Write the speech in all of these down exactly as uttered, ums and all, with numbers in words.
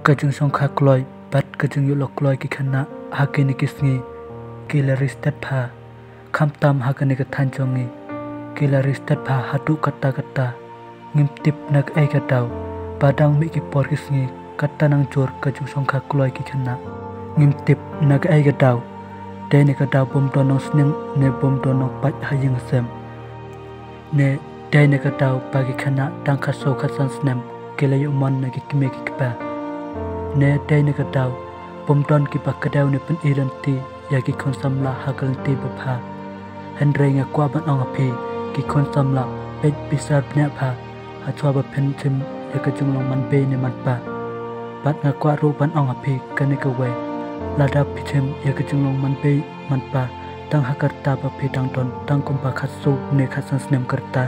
Ka jingshongkha kloi bad ka jingïoh lok kloi ki khynnah ha kine ki sngi ki la ri stet bha. Khamtam ha kane ka thaiñ jong ngi ki la ri stet bha haduh katta katta. Ngim tip na kaei ka daw ba dang mih ki por ki sngi katta nang jur ka jingshongkha kloi ki khynnah. Ngim tip na kaei ka daw, dei na ka daw bym don nongsneng ne bym don nongpait ha ïing ha sem, ne dei na ka daw ba ki khynnah tang khatsaw khatsan snem ki la ïoh mon na ki kmie ki kpa, ne dei na ka daw bym don kiba kdew ne pyni lynti ïa ki khun samla ha ka lynti ba bha. Hynrei nga kwah ban ong ha phi ki khun samla, peit bishar bniah bha ha shuwa ba phin shim ïa ka jinglong man bei ne man pa. Bad nga kwah ruh ban ong ha phi kane kawei, lada phi shim ïa ka jinglong man bei man pa tang ha ka rta ba phi dang don tang kumba khatsaw ne khatsan snem ka rta,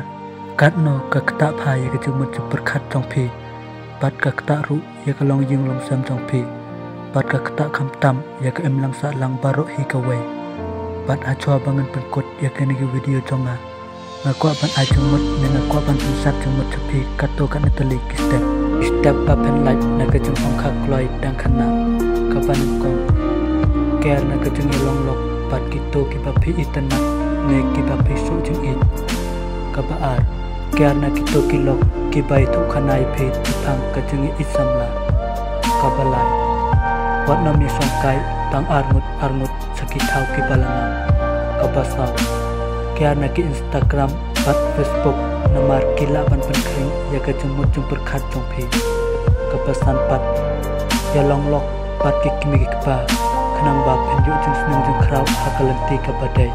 katno ka ktah bha ïa ka jingmut jingpyrkhat jong phi, bad ka ktah ruh ïa ka longïing longsem jong phi, bad ka ktah khamtam ïa ka imlang sahlang baroh hi kawei. Bad ha shuwa ba ngan pynkut ïa kane ka video jong nga, nga kwah ban ai jingmut ne nga kwah ban pynsngew jingmut sha phi katto katne tylli ki step. Step ba phin lait na ka jingshongkha kloi dang khynnah, kaba nyngkong, ker na ka jingïalong lok bad kito kiba phi itynnad ne kiba phi suk jingïeit. Kaba ar, ker na kito ki lok kiba ïathuh khana ïa phi shaphang ka jingïeit samla. Kaba lai, wat nym ïashongkai tang arngut arngut sha ki thaw kiba la ngam. Kaba saw, ker na ki Instagram bad Facebook, namar ki lah ban pynkhring ïa ka jingmut jingpyrkhat jong phi. Kaba san pat, ïalong lok bad ki kmie ki kpa khnang ba phin ïoh jingsneng jingkhraw ha ka lynti kaba dei.